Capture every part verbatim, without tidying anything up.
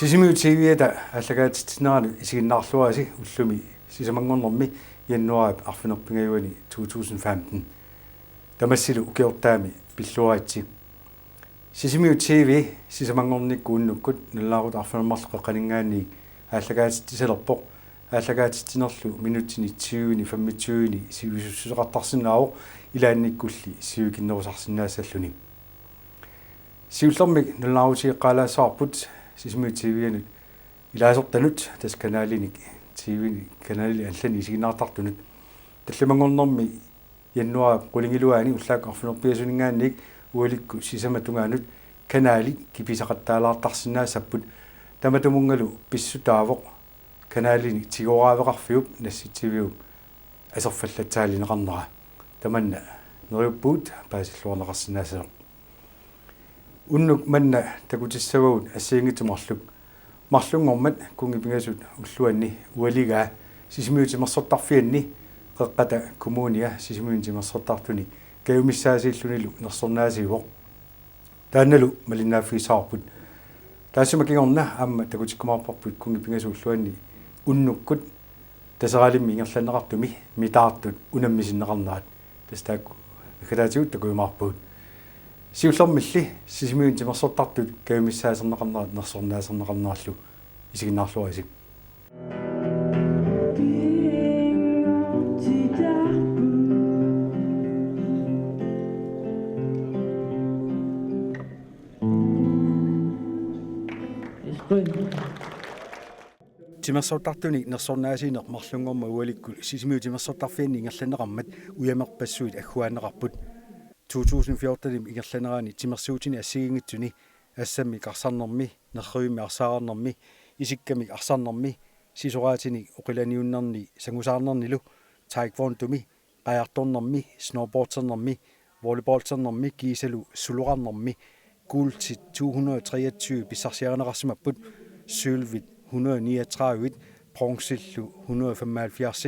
Sisimiut T V-ata aallakaatitsinerani isiginnaarluarisi ullumi sisamanngornermi januaarip arfineq-pingajuani to tusind femten. Tamassilu ukiortaami pilluaritsi. Sisimiut T V sisamanngornikkut unnukkut nalunaaquttap arfineq-marluk qeqqaninngaanniit aallakaatitsisalerpoq. Aallakaatitsinerlu minutsinik tyvenik femogtyvenik sivisussuseqartarsinnaavoq, ilaannikkulli sivikinnerusarsinnaassalluni. Siullermik nalunaarutigeqqaalaassavarput Sisimiut T V-anut ilaasortanut, tassa kanalinik, T V-nik, kanalinik allanik isiginnaartartunut. Tallimanngornermi januaarip qulingiluaani ullaakkut arfineq-pingasuninngaanniit ualikkut sisamat tungaanut kanalit kipisaqattaalaartarsinnaassapput. Tamatumunngalu pissutaavoq kanalinik tigoraaveqarfiup nassitsiviup aserfallatsaalineqarnera. Tamanna neriuppugut paasilluarneqarsinnaassasoq. Unnuk manna takutissavagut assigiinngitsut marluk. Marlunngormat kunngeqingasut ulluanni ualigaa Sisimiut timersortarfianni Qeqqata Kommunia Sisimiuni timersortartuni kajumissaasiillunilu nersornaasiivoq. Taannalu malinnaaffigissavarput. Taassuma kingorna aamma takutikkumaarparput kunngeqingasut ulluanni unnukkut Taseralimmi ingerlanneqartumi mitaartut unammisinneqarnerat. Tassa taakku naggataatigut takujumaarpagut. Siullermilli Sisimiuni timersortartut kajumissaaserneqarnerat nersornaaserneqarnerallu isiginnaarluarisi. Timersortartunik nersornaasiineq marlunngormat ualikkut Sisimiut timersortarfianni ingerlanneqarmat ujamerpassuit agguaanneqarput. To tusind fjortenimi ingerlanerani timersuutini assigiinngitsuni, assammik arsarnermi, nerrivimmi arsaararnermi, isikkamik arsarnermi, sisoraatinik oqilaniunnerni sangusaarnernilu, taekwondomi, qajartornermi, snowboardernermi, volleyballternermi kiisalu suloqarnermi guldit to hundrede og treogtyve pissarsiarineqarsimapput, sølvit hundrede og niogtredive, bronzillu hundrede og femoghalvfjerds.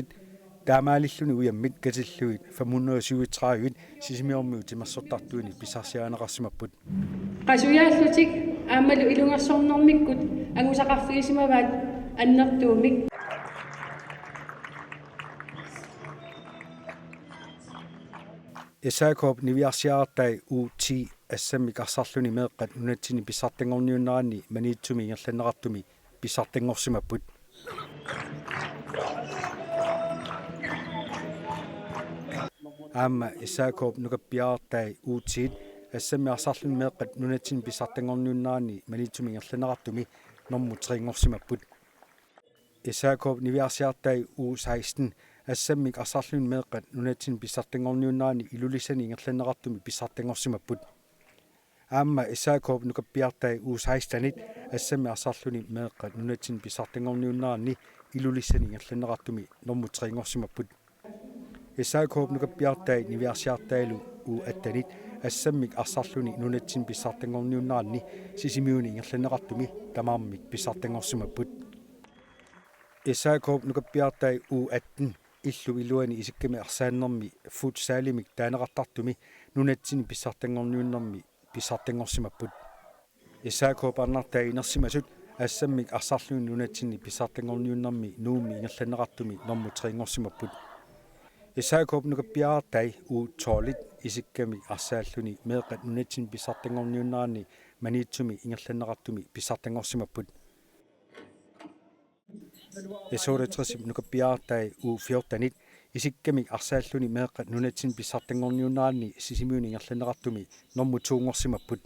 Taamaalilluni ujammit katillugit fem hundrede og syvogtredive Sisimiormiut timersortartuini pissarsiarineqarsimapput. Qasujaallutik aammalu ilungersornermikkut angusaqarfigisimavaat annertuumik. S A K-p niviarsiartai U ti assammik arsarluni meeqqat nunatsinni pissartanngorniunneranni Maniitsumi ingerlanneqartumi pissartanngorsimapput. Aamma S A K-p nukappiartai U ti-t assammik arsarluni meeqqat nunatsinni pissartanngorniunneranni Maniitsumi ingerlanneqartumi nummer tre-nngorsimapput. S A K-p niviarsiartai U seksten assammik arsarluni meeqqat nunatsinni pissartanngorniunneranni Ilulissani ingerlanneqartumi pissartanngorsimapput. Aamma S A K-p nukappiartai U seksten-it assammik arsarluni meeqqat nunatsinni pissartanngorniunneranni Ilulissani ingerlanneqartumi nummer tre-nngorsimapput. S A K-p nukappiartai niviarsiartailu U atten-it assammik arsarluni nunatsinni pissartanngorniunneranni Sisimiuni ingerlanneqartumi tamarmik pissartanngorsimapput. S A K-p nukappiartai U atten illup iluani isikkamik arsaannermi futsalimik taaneqartartumi nunatsinni pissartanngorniunnermi pissartanngorsimapput. S A K-p arnartai inersimasut assammik arsarluni nunatsinni pissartanngorniunnermi Nuummi ingerlanneqartumi nummer tre-nngorsimapput. S A K-p nukappiartai U tolv-it isikkamik arsaalluni meeqqat nunatsinni pissartanngorniunneranni Maniitsumi ingerlanneqartumi pissartanngorsimapput. S otteogtres-ip nukappiartai U fjorten-it isikkamik arsaalluni meeqqat nunatsinni pissartanngorniunneranni Sisimiuni ingerlanneqartumi nummer to-nngorsimapput.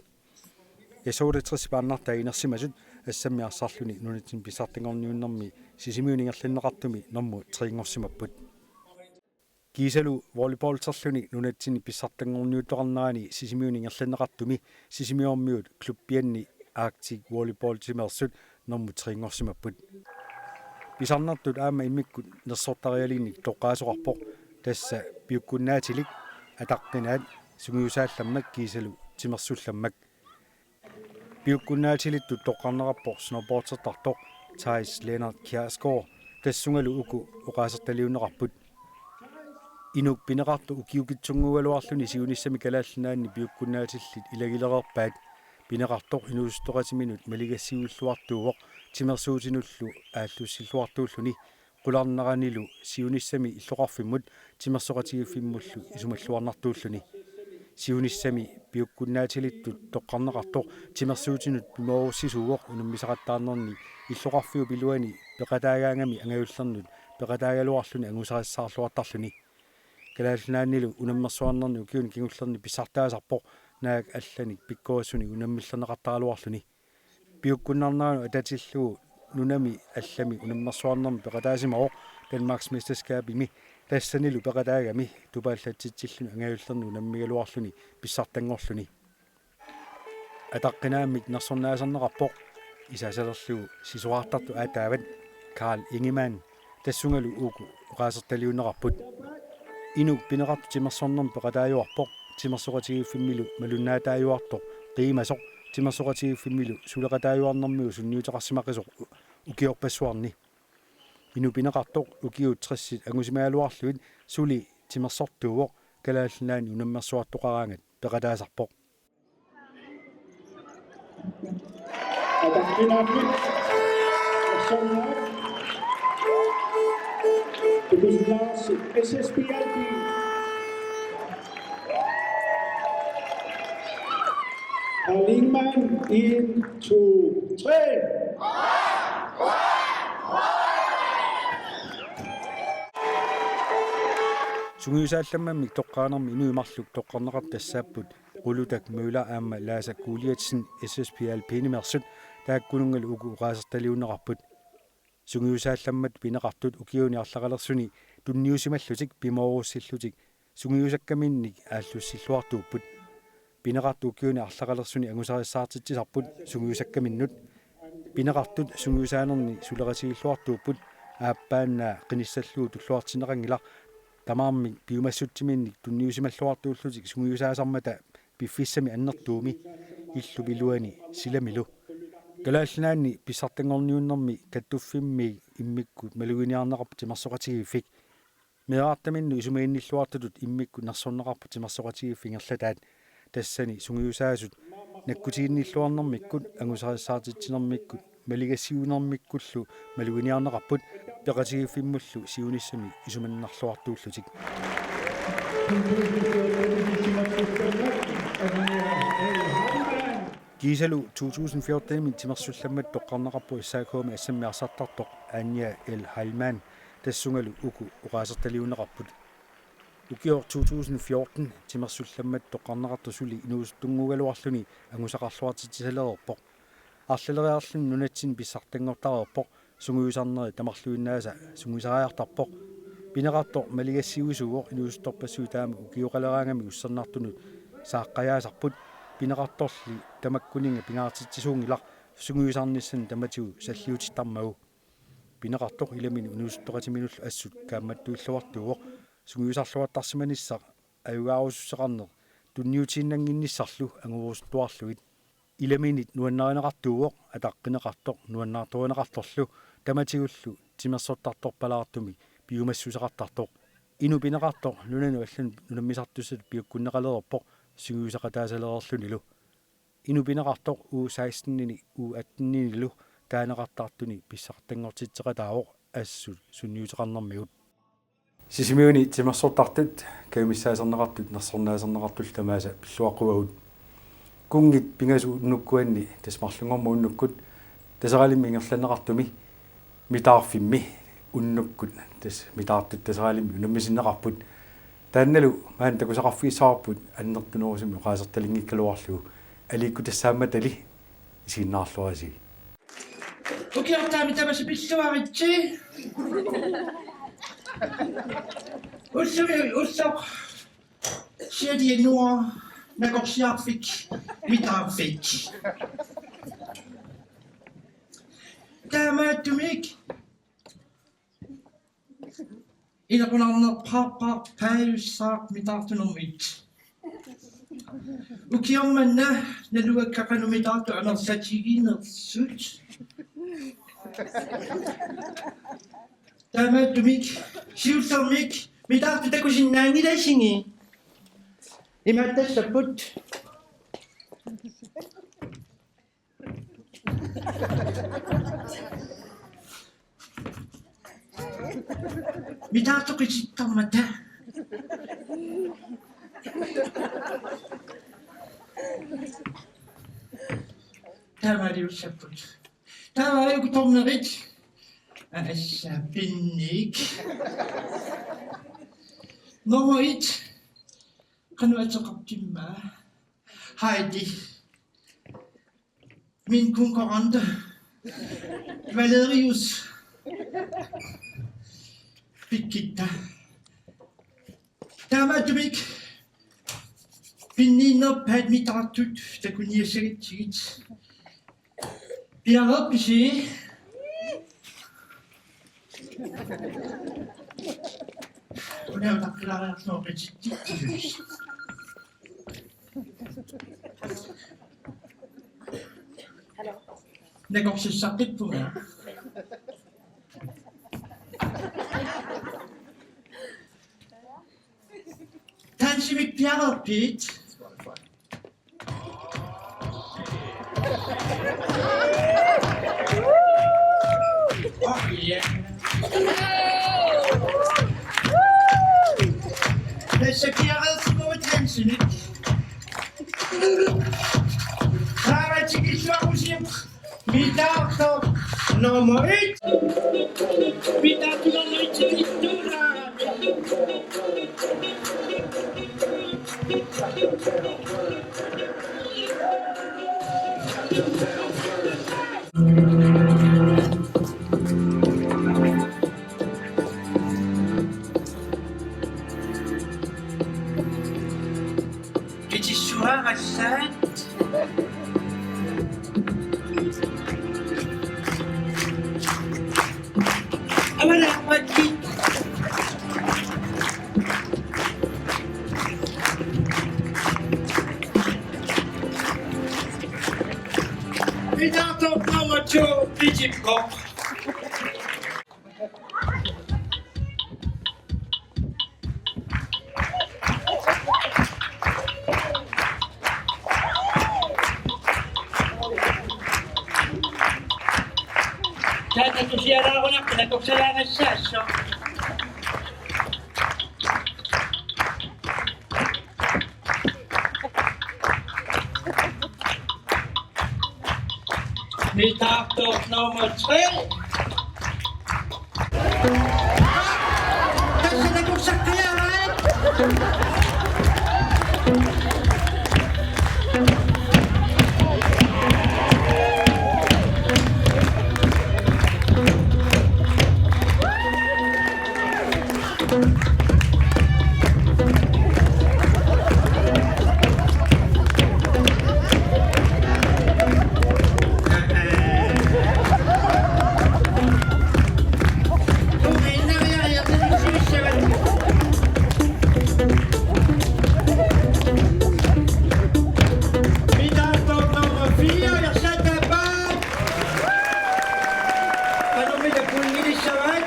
S otteogtres-ip arnartai inersimasut assammik arsarluni nunatsinni pissartanngorniunnermi Sisimiuni ingerlanneqartumi nummer tre-nngorsimapput. Kiisalu volleyballterluni nunatsinni pissartanngorniuttoqarnerani Sisimiuni ingerlanneqartumi Sisimiormiut klubbianni Arctic Volleyball-timeersut nummer tre-nngorsimapput. Pisarnertut aamma immikkut nersortarialinnik toqqaasoqarpoq, tassa piukkunnaatilik, ataqqinaat, sungiusaallammak kiisalu timersullammak. Piukkunnaatilittut toqqarneqarpoq snowboardertartoq Thijs Lennert Kjærsgaard, tassungalu uku oqaasertaliunneqarput. Inuk pineqartoq ukiukitsunnguugaluarluni siunissami Kalaallit Nunaanni piukkunnaatillit ilagilereerpaat. Pineqartoq inuusuttoqatiminut maligassiuilluartuuvoq, timersuutinullu aallussilluartuulluni, qularnaranilu siunissami illoqarfimmut timersoqatigiiffimmullu isumalluarnartuulluni. Siunissami piukkunnaatilittut toqqarneqartoq timersuutinut pimoorussisuuvoq unammisaqattaarnerni illoqarfiup iluani peqataagaangami angajullernut peqataagaluarluni angusarissaarluartarluni. Kalaallit Nunaannilu unammersuarnerni ukiuni kingullerni pissartaasarpoq naak allanik pikkorissunik unammillerneqartaraluarluni. Piukkunnarneranut atatillugu nunami allami unammersuarnermi peqataasimavoq Danmarksmesterskabimi, tassanilu peqataagami tupaallatsitsilluni angajullernut unammigaluarluni pissartanngorluni. Ataqqinaammik nersornaaserneqarpoq isaasalerlugu sisorartartut aataavat Carl Ingemann, tassungalu uku oqaasertaliunneqarput. Inuk pineqartoq timersornermi peqataajuarpoq, timersoqatigiiffimmilu malunnaataajuartoq qiimasoq timersoqatigiiffimmilu suleqataajuarnermigut sunniuteqarsimaqisoq u-, ukiorpassuarni. Inuk pineqartoq ukiut tressit angusimagaluarlugit suli timersortuuvoq, Kalaallit Nunaanni unammersuartoqaraangat peqataasarpoq. Ataqqinaammik nersornaat Tukusin Larsen, S S P L P. Carl Ingemann, en, to, tre. Sungiusaallammammik toqqaanermi inuit marluk toqqarneqartut tassaapput Qulutak Møller aamma Laasa Kuuliatsin S S P L P-nimeersut, taakkununngalu uku oqaasertaliunneqarput. Sungiusaallammattut pineqartut ukiuni arlaqalersuni tunniusimallutik pimoorussillutik sungiusakkaminnik aallussilluartuupput. Pineqartut ukiuni arlaqalersuni angusarissaartitsisarput sungiusakkaminnut. Pineqartut sungiusaanerni suleqatigiilluartuupput, aappaannaa qinissallugu tulluartinneqanngilaq. Tamarmik piumassutsiminnik tunniusimalluartuullutik sungiusaasarmata piffissami annertuumi illup iluani silamilu. Kalaallit Nunaanni pissartanngorniunnermi kattuffimmiit immikkut maluginiarneqarpoq timersoqatigiiffik. Meerartaminnut isumaginnilluartutut immikkut nersorneqarpoq timersoqatigiiffik ingerlataat. Tassani sungiusaasut nakkutiginnilluarnermikkut, angusarissaartitsinermikkut, maligassiuinermikkullu maluginiarneqarput peqatigiiffimmullu siunissami isumannarluartuullutik. Kiisalu to tusind fjorten-imi timersullammattut toqqarneqarpoq S A K-mi assammik arsartartoq Anja L. Heilmann, tassungalu uku oqaasertaliunneqarput. Ukioq to tusind fjorten timersullammattut toqqarneqartoq suli inuusuttunnguugaluarluni angusaqarluartitsisalereerpoq. Arlaleriarluni nunatsinni pissartanngortareerpoq, sungiusarneri tamarluinnaasa sungiusariartarpoq. Pineqartoq maligassiuisuuvoq, inuusuttorpassuit taama ukioqaleraangamik ussernartunut saaqqajaasarput. Pineqartorli tamakkuninnga pingaartitsisuunngilaq sungiusarnissannut tamatigut salliutittarmagu. Pineqartoq ilaminik inuusuttoqatiminullu assut kaammattuilluartuuvoq, sungiusarluartarsimanissaq ajugaarusussuseqarneq tunniutiinnannginnissarlu angorusuttuarlugit. Ilaminit nuannarineqartuuvoq, ataqqineqartoq nuannaartorineqartorlu, tamatigullu timersortartorpalaartumik piumassuseqartartoq. Inuk pineqartoq nunanut allanut unammisartussatut piukkunneqalereerpoq sungiusaqataasalereerlunilu. Inuk pineqartoq U seksten-inik U atten-inilu taaneqartartuni pissartanngortitseqataavoq assut sunniuteqarnermigut. Sisimiuni timersortartut kajumissaasarneqartut nersornaaserneqartullu tamaasa pilluaqquagut. Kunngit pingasut unnukkuanni tassa marlunngormat unnukkut Taseralimmi ingerlanneqartumi mitaarfimmi unnukkut tassa mitaartut Taseralimmi unammisinneqarput. Taannalu maani takusaqarfigissavarput annertunerusumik oqaasertalinngikkaluarlugu, aliikkutassaammata tali isiginnaarluarisi. Ukiortaami tamasi pilluaritsi. Ullumi ulloq. Sialianua nakorsiarfik mitaarfik. Taamaattumik inequnarnerpaarpaaq paajussaaq mitaartunermit. Ukioq manna naluakka qanoq mitaartut amerlatiginersut. Taamaattumik siullermik mitaartut takusinnaanngilassigi. Imaattassapput. Mitaartoq qitittarmata. Taamaaliussapput. Taava uku dommerit. Assa pinnik. Nummer et. Qanoq ateqartimma? Heidi. Min konkurrent. Valerius. Birgitta. Taamaattumik pinniinerpaat mitaartut takuniassagatsigit. Piareerpisi? Una utaqqilaariarlugu qitittikkillusi. Nakorsissaqqippunga. Dansimik piareerpit? Oh, yeah. Tassa piareersimavoq dansimik. Taava tikilluarusiuk. Mitaartoq nummer et. Mitaartoq nummer et, Victoria. Qitissavara assaat. Aamma naammatsi. Mitaartoq nummer to, Pitsippoq. Taava tusialaarunarput nakorsalaagassaasoq. Mitaartoq nummer tre. Tassa nakorsaqqiarai. Mitaartoq nummer fire, Arsaq Tapaat. Qanormita pointilissavaat?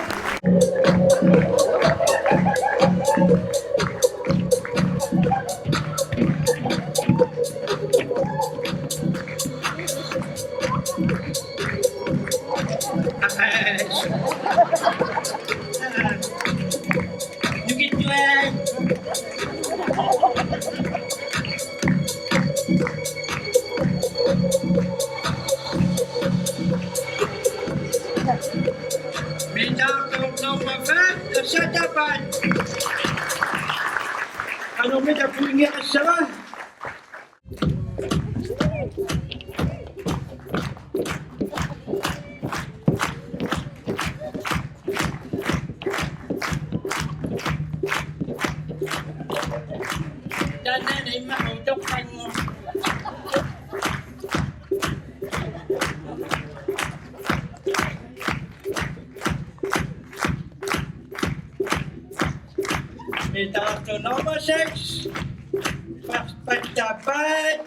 Nukittuaq. Mitaartoq nummer fem, Arsaq Tapaat. Qanormita pointeqassava? Taanna immaqa utoqqannguaq. Mitaartoq nummer seks. Arsaq Tapaat.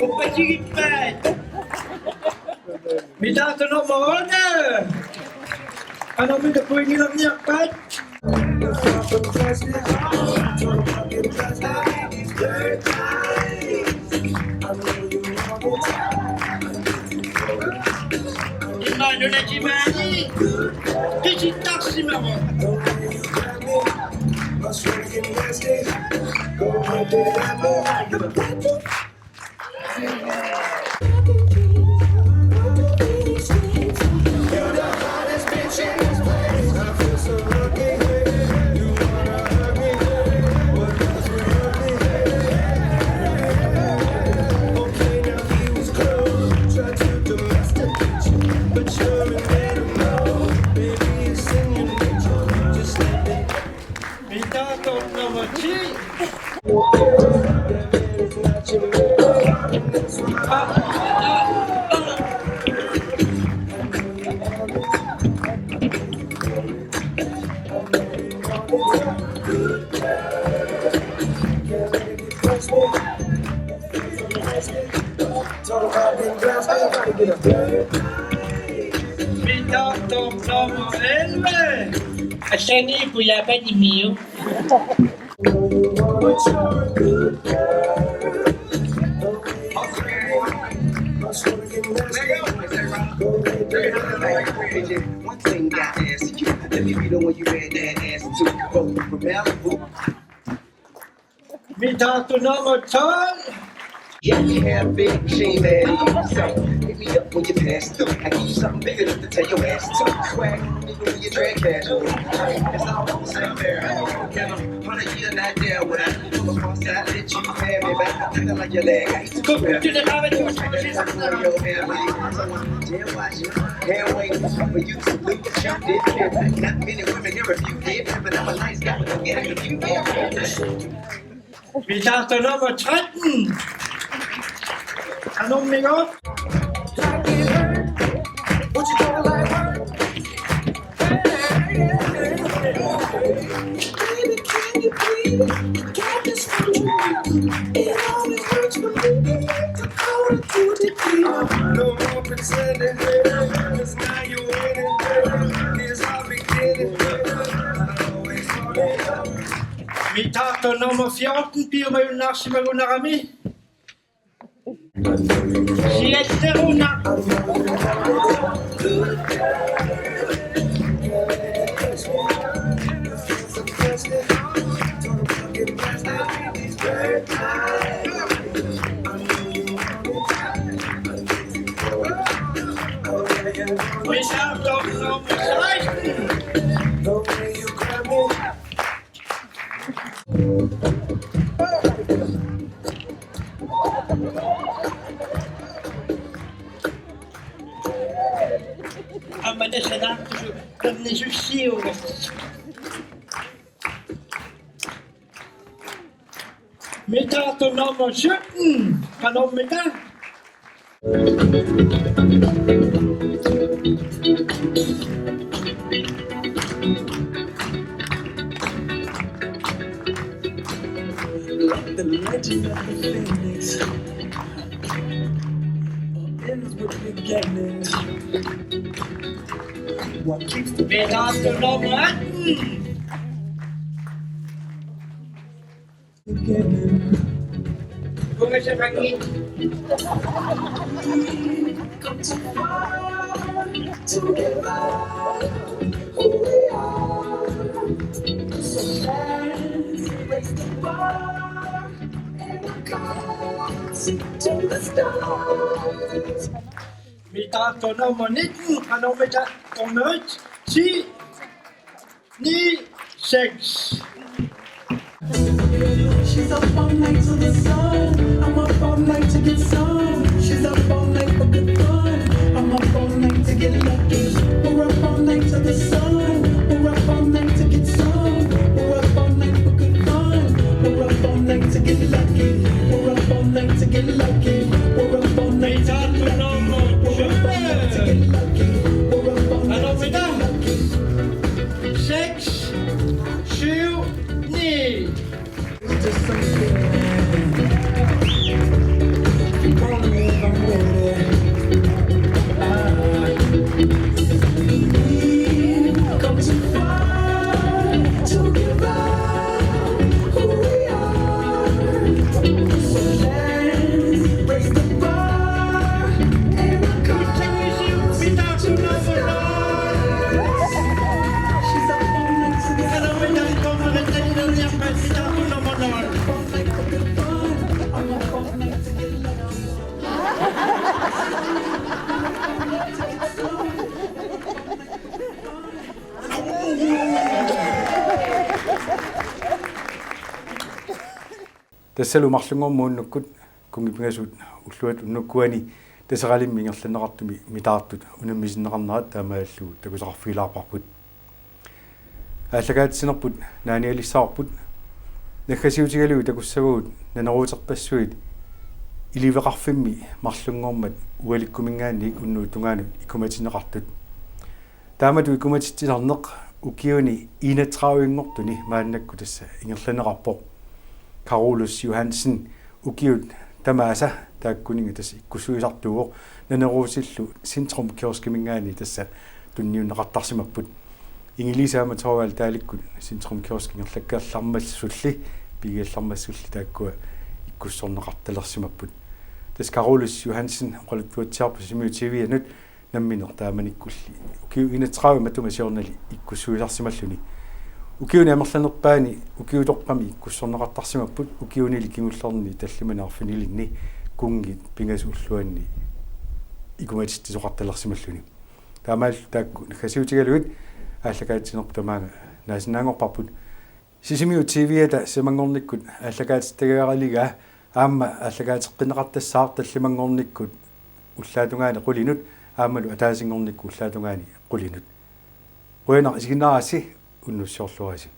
Uppatigippaat. Mitaartoq nummer otte. Qanormita pointilerniarpat? Immaqa nunatigut qitittarsimavoq. Mitaartoq nummer ti. Mitaartoq nummer elleve. Asani pujapat imiu. One thing I ask you, let me be the one you had that ass to. Oh, from Malibu. Mitaartoq nummer tolv. Yeah, you have big machine man. So hit me up when you pass through. I give you something big enough to tell your ass to. Swag, nigga, when you drag casual. It's all on the same pair. Can I put a year not there when I come across that bitch you have it back? Nothing like your leg. I used to come to the your family. Damn, watch you. Can't wait for you to salute the shot. Did care. Not many women here if you did, but I'm a nice guy. Don't get it if you did. Mitaartoq nummer tretten. Qanormita? Mitaartoq nummer fjorten, piumajunnaarsimagunarami. Siatseruna. Mitaartoq nummer seksten. Aamma tassa naartusu qernisussiuga. Mitaartoq nummer sytten. Qanormita? The legend of the phoenix ends with beginnings. What keeps the Mitaartoq nummer atten. Kunngassi. Mitaartoq nummer nitten, qanormita? Nummer et, ti, ni, seks. She's up all night to the sun. I'm up all night to get some. She's up all night for good fun. I'm up all night to get lucky. We're up all night to the sun. We're up all night to get some. We're up all night for good fun. We're Tassalu marlunngormat unnukkut, kunngit pingasut ulluat unnukkuani Taseralimmi ingerlanneqartumi mitaartut unammisinneqarnerat taamaallugu takusaqarfigilaarparput. Aallakaatitsinerput naanialissavarput. Naggasiutigalugit takussavagut naneruuterpassuit iliveqarfimmi marlunngormat ualikkuminngaanniit unnuup tungaanut ikumatinneqartut. Taamatut ikumatitsisarneq ukiuni enogtredive-nngortuni maannakkut tassa ingerlanneqarpoq. Carolus Johansen ukiut tamaasa taakkuninnga tassa ikkussuisartuuvoq, naneruutillu Centrum Kioskiminngaanniit tassa tunniunneqartarsimapput. Ingelise aamma Thorvald Dahlikkut Centrum Kiosk ingerlakkallarmassulli, pigiallarmassulli taakkua ikkussorneqartalersimapput. Tassa Carolus Johansen oqaluttuatsiarpoq Sisimiut T V-anut nammineq taamanikkulli ukiut enogtredive matuma siornali ikkussuisarsimalluni. Ukiuni amerlanerpaani ukiutoqqami ikkussorneqartarsimapput, ukiunili kingullerni tallimanik arfinilinni kunngit pingasut ulluanni ikumatitsisoqartalersimalluni. Taamaallu taakku naggasiutigalugit aallakaatitsinerput tamaanga naasinnaanngorparput. Sisimiut T V-ata sisamanngornikkut aallakaatitsigaaraligaa aamma aallakaateqqinneqartassaaq tallimanngornikkut ullaatungaani qulinut aammalu ataasinngornikkut ullaatungaani qulinut. Qujanaq isiginnaarassi, unnussiorluarisi.